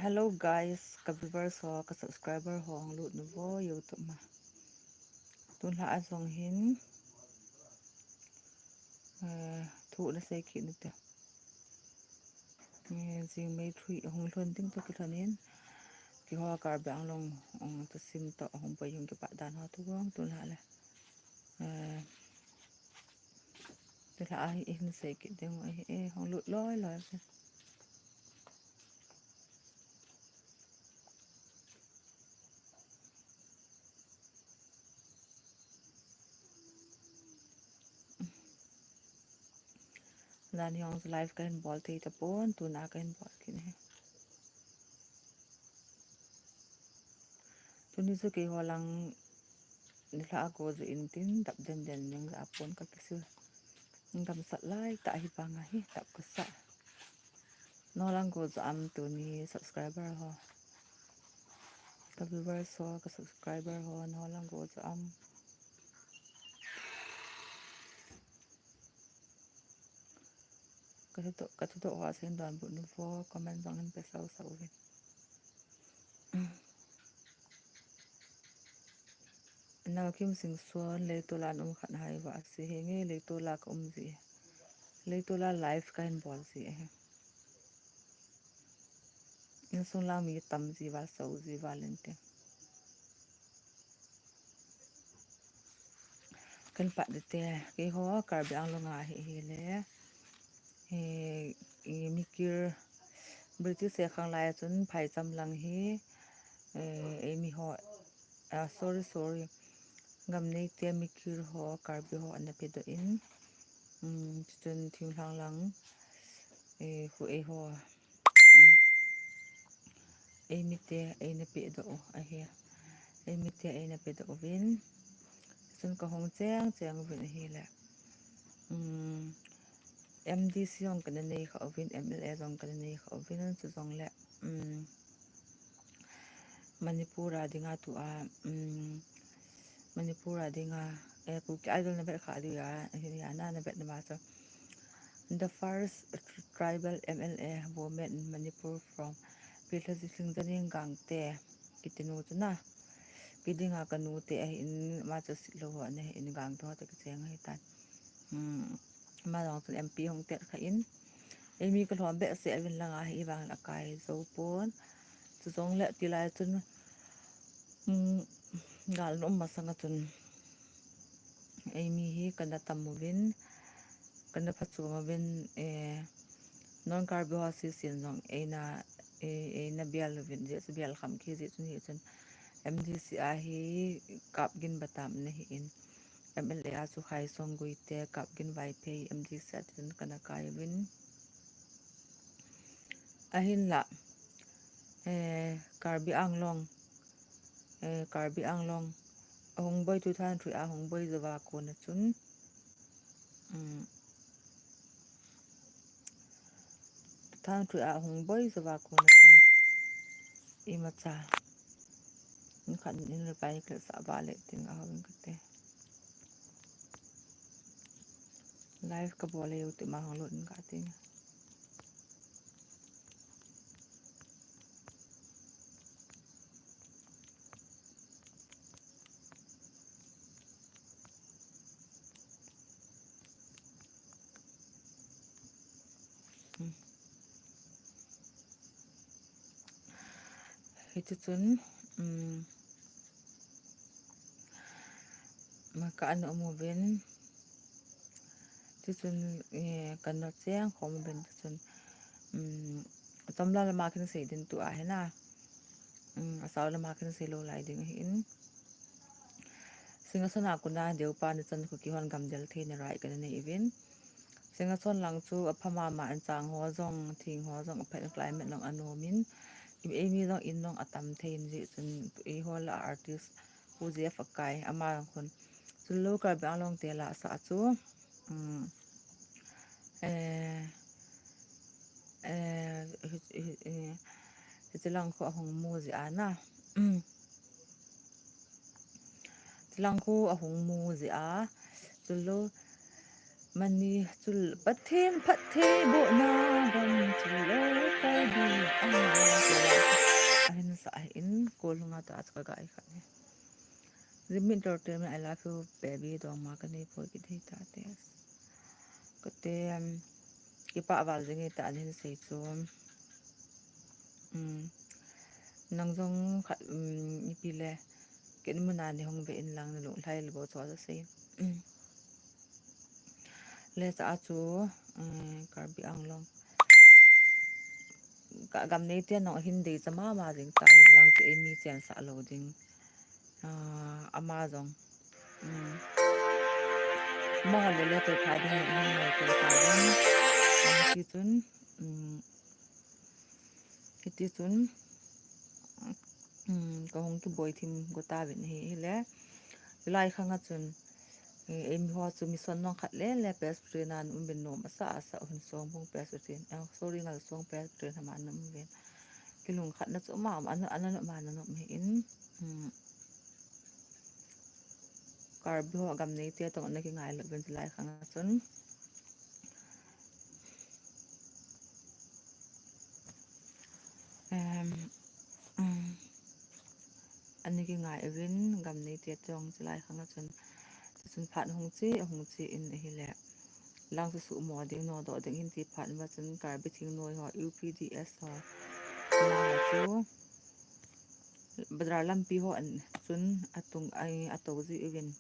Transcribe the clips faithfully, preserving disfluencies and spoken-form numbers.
Hello guys, ka viewers ho, ka subscriber ho, hung lut un vo YouTube ma. Tun lha a jong hin, eh, thu na sei kit u te. Eh, jing May three hung lhun ding toh kilhon in, keiho Karbi Anglong, um, thusim toh hung boi hung kipat dan ho thu vang tun lha le. Eh, tun lha a hin sei kit ding u ahi, eh, hung lut loi loi. Jan hi hung chu live kahin bol thei tapon, tuna kahin bol kit e. Tuni chu keiho lang nilhah a go ju in tin dap den den jong ja pon ka kisil. Gamsat lai tah hi vang ahi dap kasa. Nangho lang go ju am tuni subscriber ho. Ka viewers ho, ka subscriber ho, nangho lang go ju am. Ka thudoh, ka thudoh ho a sei donbut un vo, comment jong hin pe sau sau uvin. Naokim Singson, Leitol a na um khat hai va, ase henge, Leitol a ka um ji. Leitol a live kahin bol ji ahi. Insung lang mi tam ji val, sau ji val inte. Kan pat de te, keiho Karbi Anglong a hi, hi le. Eh, eh, mikir British a khang lai chun phaicham lang hi, eh, eimi ho, ah, sorry, sorry. Gam neite mikir ho, Karbi ho ana pedoh in. Um, chun thinglhang lang, eh, khu eiho, um, eimite eina pedoh u ahi. Eimite eina pedoh uvin. Chun ka hung cheng cheng uvin ahile. Um, M D C jong kana nei kha uvin, M L A jong kana nei kha uvin, chujongle, um, Manipur a dinga tua, um, Manipur a dinga, eh, Kuki Idol na vet kha diu a, ahi a na, na vet na ma chu. The first tribal M L A woman in Manipur from Pilhaji Lhingzaning Gangte, kiti nu chu na. Kidinga ka nute ahin, ama chu Sitlhou ho ana hin Gangte ho toh kicheng ahi tan. Um, ama jong chun M P hung tet kha in. Eimi ka lhom behseh uvin lang ahi vang la kai jou pon. Chujongle tilai chun, um, gal na um masang a chun. Eimi hi kana tam uvin, kana phachom uvin, eh, non Karbi ho sesen jong eina, eh, eina bial uvin, jeh chu bial kham kiji chun hi chun M D C a hi Kapgin Batam ana hin, M L A a chu Khaisong Guite, Kapgin Vaiphei, M D C a chun kana kai uvin. Ahinla, eh, Karbi Anglong, eh, Karbi Anglong, ahung boi two thousand three a hung boi jouva kona chun, um, two thousand three a hung boi jouva kona chun, imacha, nikhat in reply kasa vale tin ahung kate. Live ka bol le YouTube ma hung lut in kati. Hmm. Hiti chun, um, ma ka ana um uvin. Chuchun, eh, kana cheng khom uvin chuchun, um, atam lama khin sei ding tua hina. Um, asao lama khin sei lou lai ding ahin. Singasot a kona deupa nichan khu keihon gamdel theina rai kana nei uvin. Singasot lang chu apha mama in, chang ho jong, thing ho jong apha in, climate jong anom in, eimi jong in jong atam thei in jeh chun, eiho la artist Pu Jeff Akai, ama jong khun. Chulou Karbi Anglong te la sa chu, um, eh, eh, hi, hi, hi, hiche lang khu ahung mu jeh a na. Um, hiche lang khu ahung mu jeh a. Chulou mani chul Pathen phattheibohna gam chulou Karbi Anglong te la. lunga ta a chu ka gai khat hi. Zimit Entertainment, I love you, baby, dong ma ka nei poi kithei ta te. Kate, um, kipa val jing e ta nin sei chu. Um, nang jong khat, um, ipi le, ken muna ni hung ve in lang na lunglhai le bo chu a sei. Um, le cha a chu, um, Karbi Anglong. Ka gam nei te nong hin dei cha mama jing ta lang chu ei mi chen sa lo ding. Ah, ama jong. Um, ma le le to pha ding, um, to pha ding. Um, ti chun, um, Hiti chun, um, ka hung kiboi thim go ta vin hi, hi le. Lai khang a chun, eh, ei mi ho chu mission nong khat le le Presbyterian an um vin nom asa asa hin song bung Presbyterian, eh, sorry, ngal song Presbyterian hama an um vin. Kilung khat na chu ma, an, an, an, ma na nom hi in, um, Karbi ho gam nei te tong na ki ngai lo vin lai khang a chun. Em, um, ani ki ngai uvin gam nei te tong chu lai khang a chun. Chun phat hung chi, hung chi in ahi le. Lang su su mo ding no do ding hin ti phat ma chun Karbi thing noi ho U P D S ho. Lang chu. Bazar lampi ho an chun atung ai ato ji uvin.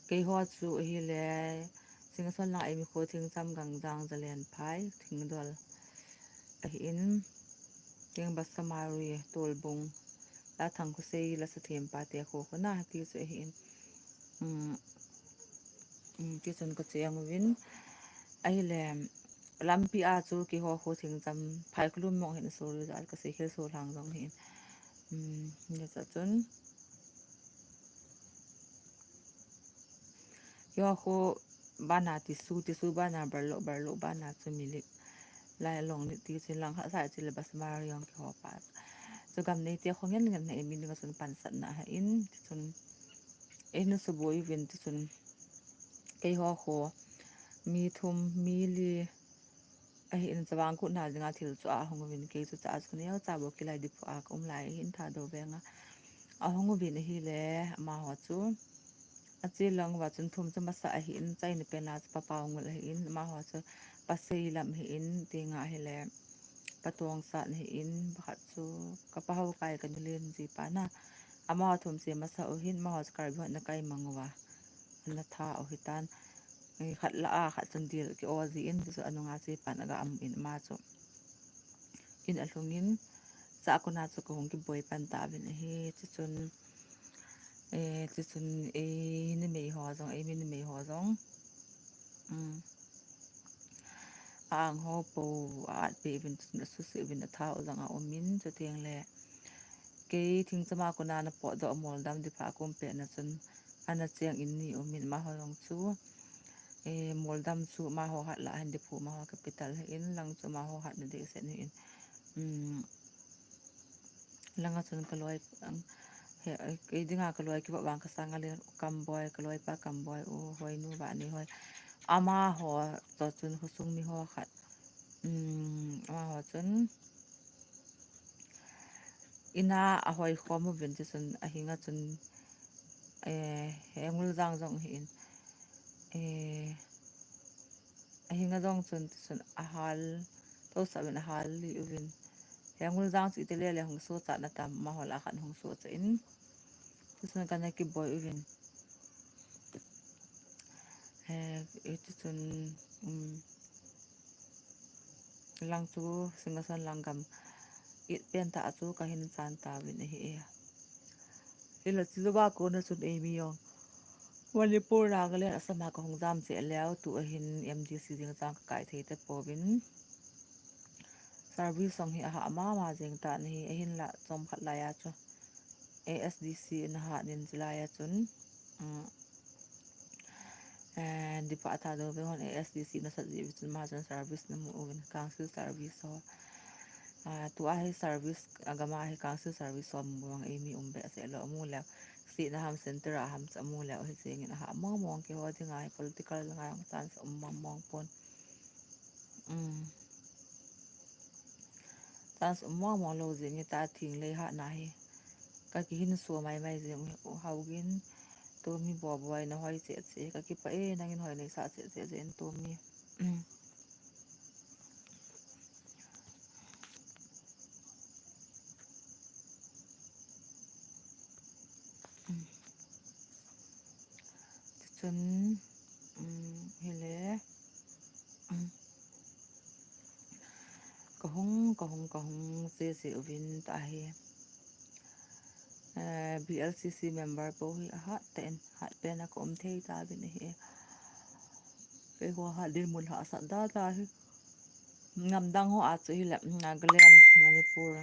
Kei ho chu ahi le, Singason lang ei mi kho Thingcham, Gangjang, Zalenphai, Thingdol ahi in, Keng Basamari, Tolbung, Lathang Khosei, Lasathem pa te kho kho na ti chu ahi in. Um, um, ti chun ka cheng uvin. Ahi le, lampi a chu kei ho kho Thingcham, Phaikhulum mong hin suru ja ka sei khel so lang jong hin. Um, ni cha chun. Kei ho kho bana tisu, tisu bana barlo, barlo bana chu milik. Lai long ni ti chun lang kha sai chile Basamari jong kei ho pa. Chu gam nei te kho ngen ngen na ei mi ni ka chun pansat na ha in, ti chun. Ei nu su boi vin ti chun. Kei ho kho. Mi thum, mi li. Ahi in chavang kut na dinga thil chu a hung uvin kei chu cha chu neo cha bo kilai di phu a ka um lai hin Thadou veng a. A hung uvin ahi le, ama ho chu. A chi lang va chun thum chu masa ahi in, chai ni pen a chu Papa Ngul ahi in, ama ho chu Pasei lam ahi in, ti nga ahi le, Patong Sat ahi in, pakhat chu ka pa ho kai ka nu len ji pa na. Ama ho thum chi masa u hin, ama ho chu Karbi ho na kai mang uva. Ana tha u hi tan. Eh, khat la a, khat chun dil ki o ji in, chu anunga chi pan aga am in ama chu. In a hlungin, cha kona chu ka hung kiboi pan ta vin ahi, chu chun, eh, chu chun, eh, numei ho jong, eh, mi numei ho jong. Um, a ang ho po, a at pe vin, chu chun a su se vin a tha u jong a um in, chu teng le. Kei Thingcham a kona na potdoh Moldam di pha kum pe na chun, ana cheng in ni um in ama ho jong chu. Eh, Moldam chu ama ho hat la hin di phu ama ho capital hi in lang chu ama ho hat na di se ni in. Um, langa chun ka loi, ang, he, kei dinga ka loi kiva vang ka sang a le Kamboi, ka loi pa Kamboi u, hoi nu va ni hoi. Ama ho to chun husung mi ho khat. Um, ama ho chun. Ina a hoi khom uvin chu chun a hinga chun, eh, he Nguljang jong hi in, eh, a hinga jong chun chu chun a hal, to sa uvin a hal li uvin. He Nguljang chu ite le le hung so cha na tam ma hol a khan hung so cha in. Chu chun kana kiboi uvin. Eh, chu chun, um, lang chu Singason lang gam it pen ta chu ka hin chan ta vin ahi e. Ila chu ba ko na chun ei mi jong. Manipur, Nagaland, Assam a ka hung jam che leo tu ahin M D C jing chang ka kai thei te po vin. Service song hi aha mama jing ta na hi ahin la chom khat lai a chu. A S D C na ha nin chu lai a chun. Um, And di pa ta do ve hon A S D C na sat ji chun ma chun service na mu uvin council service ho. Ah, tu a hi service, a gam a hi council service ho mu vang ei mi um be se lo mu le. Si na ham center a ham cha mu le hi jing in a ha mong mong kei ho dinga hi political nga jong chance um mong mong pon. Um. Chance um mong mong lou jing e ta thing lei hatna hi. Ka kihin so mai mai jing u hao gin. Tomi Boboi na hoi cheh cheh. Ka kipah e, nangin hoi nei sa cheh cheh jeh in Tomi. Chun, um, hile, um, kahung, kahung, kahung, se se uvin ta hi. Eh, B L C C member po hi ahat ten, hat pen a ka um thei ta vin hi. Kei ho hat din mun hahsat da ta hi. Ngam dang ho a chu hile, Nagaland, Manipur.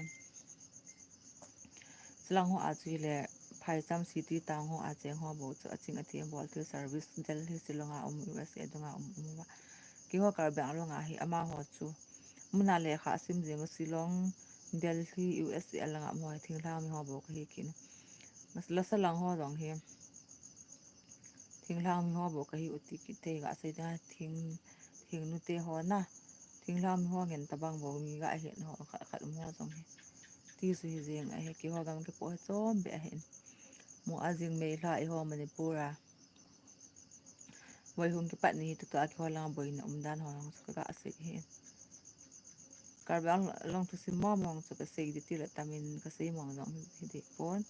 Chulang ho a chu hile, phaicham city town ho a cheng ho bou chu, aching athem bol thil service, Delhi, Shillong a um, U S A dunga um, um uva. Keiho Karbi Anglong a hi, amaho chu. Muna lekha sim jing u Shillong, Delhi, U S A langa um ho hi, thinglhang mi ho bou kahi kit. Lasa lang ho jong hi. Thinglhang mi ho bou kahi u ti kit thei ga sei da thing, thingnu te ho na. Thinglhang mi ho ngen tabang bou mi ga ahin ho khat khat um ho jong hi. Ti su hi jeng ahi keiho gam kipo hi chom be ahin. Mu a jing Meilhei ho Manipur a. Boi hung kipat ni tutu a keiho langa boina um dan ho jong chu ka ga sei hi. Karbi Anglong thusim mong mong chu ka sei di ti le tamin ka sei mong jong hi di pon.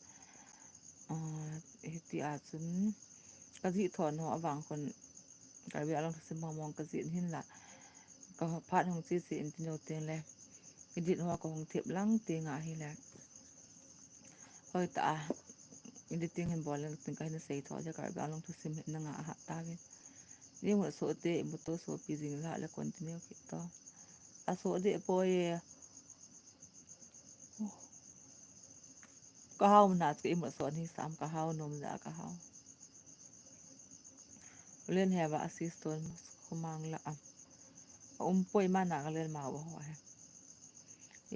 Ah, hiti a chun ka jih thon ho avang khun Karbi Anglong thusim mong mong ka jih hin la ka phat hung chi chi in ti no teng le edit ho ka hung thep lang teng a hile. Hoi ta a editing hin bol leng tin ka hin sei tho de Karbi Anglong thusim hin na nga a hat ta vin. Ni mu so te mu to so pi jing la le continue kit to. A so de po ye. Ka hao na ka imu so ni sam ka hao nom ja ka hao. Len he ba assist ton khomang la a. A um poi ma na ka len ma ba ho he.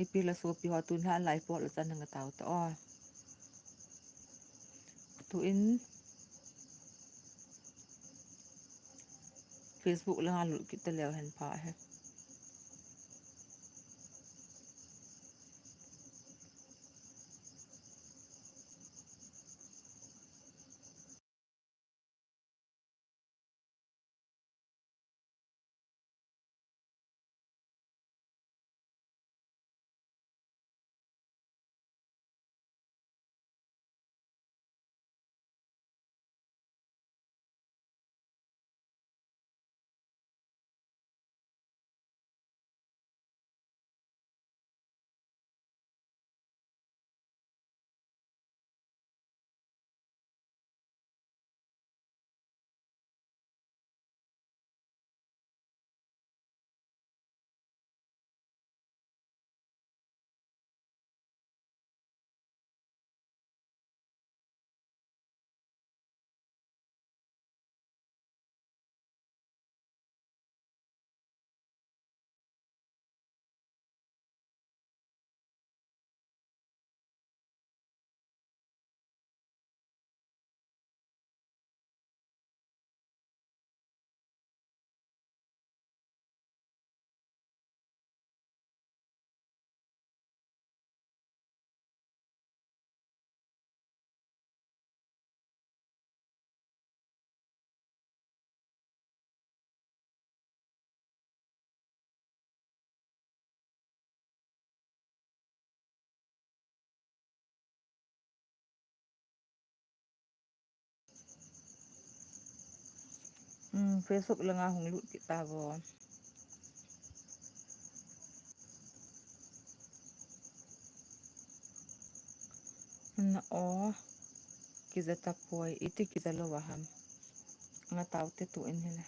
Ipi la so pi ho tun ha lai po lo chan nga tau ta o. Tu in Facebook langa lut kit ta leu hen pha he. Hmm, Facebook langa hung lut kit ta vo. Na o, kija ta poi, iti kija lou va ham. Nga tau te tu in hile.